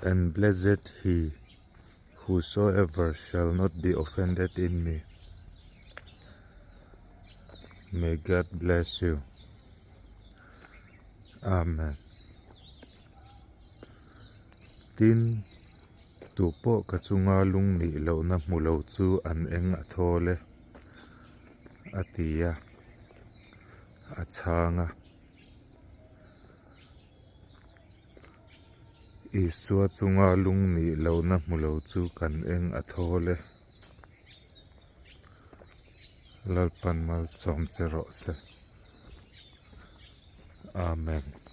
And blessed he whosoever shall not be offended in me. May God bless you. Amen. Tin, tupawh ka chunga lung nih lohna hmu lo chu an eng a thawl e, a ti a, a chhang a. Isua chunga lung nih lohna hmu lo chu kan eng a thawl e. Lalpan malsawm che rawh se. Amen.